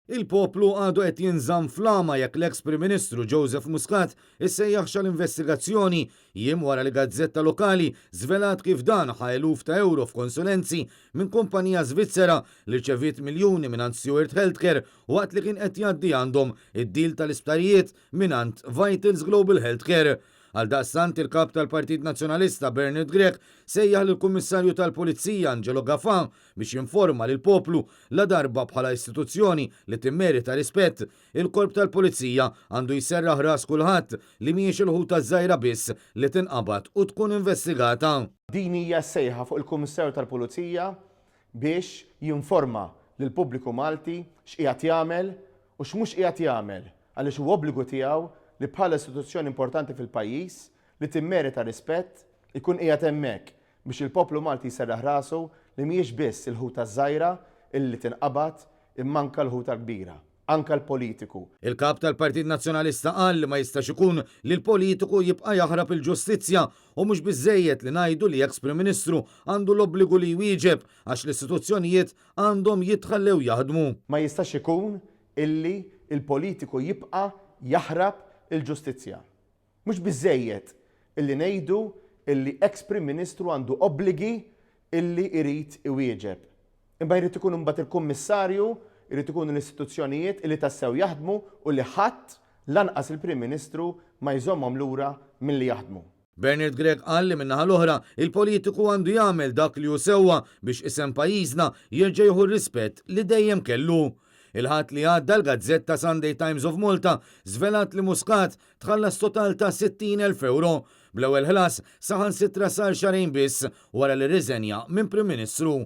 Il-poplu għadu qed jinżamm fl-għama jekk l-eks Prim Ministru Joseph Muscat issejjaħx għal investigazzjoni, jiem wara li gazzetta lokali żvelat kif dan ħa eluf ta' ewro f'konsulenzi minn kumpanija Żvizzera li rċeviet miljuni mingħand Steward Healthcare waqt li kien qed jgħaddi għandhom id-deal tal-isptarijiet mingħand Vitals Global Healthcare. Għaldaqstant il-Kap tal-Partit Nazzjonalista Bernard Grech sejjaħ lill-Kummissarju tal-Pulizija Angelo Gafà biex jinforma lill-poplu ladarba bħala istituzzjoni li timmerita rispett, il-Korp tal-Pulizija għandu jserraħ ras kulħadd li mhijiex il-ħuta ż-żgħira biss li tinqabad u tkun investigata. Din hija sejħa fuq il-Kummissarju tal-Pulizija biex jinforma lill-pubbliku Malti x'qiegħed jagħmel u x'mhux qiegħed jagħmel għaliex hu obbligu tiegħu li bħala istituzzjoni importanti fil-pajjiż li timmerita rispett ikun qiegħed hemmhekk biex il-poplu Malti jserraħ rasu li mhijiex biss il-ħuta ż-żgħira illi tinqabad imma anke l-ħuta l-kbira, anke l-politiku. Il-Kap tal-Partit Nazzjonalista qal li ma jistax ikun li l-politiku jibqa' jaħrab il-ġustizzja u mhux biżżejjed li ngħidu li eks Prim Ministru għandu l-obbligu li jwieġeb għax l-istituzzjonijiet għandhom jitħallew jaħdmu. Ma jistax ikun illi l-politiku jibqa' jaħrab il-ġustizzja. Mhux biżżejjed illi ngħidu illi eks Prim Ministru għandu obbligi illi jrid iwieġeb. Imma jrid ikun imbagħad il-Kummissarju, jrid ikunu l-istituzzjonijiet illi tassew jaħdmu u li ħadd, lanqas il-Prim Ministru, ma jżommhom lura milli jaħdmu. Bernard Grech qal li min-naħa l-oħra, il-politiku għandu jagħmel dak li hu sewwa biex isem pajjiżna jerġa' jieħu r-rispett li dejjem kellu. Il-Ħadd li għadda l-gazzetta Sunday Times of Malta żvelat li Muscat tħallas total ta' 60,000 ewro, bl-ewwel ħlas saħansitra sar xahrejn biss wara li rriżenja minn Prim Ministru.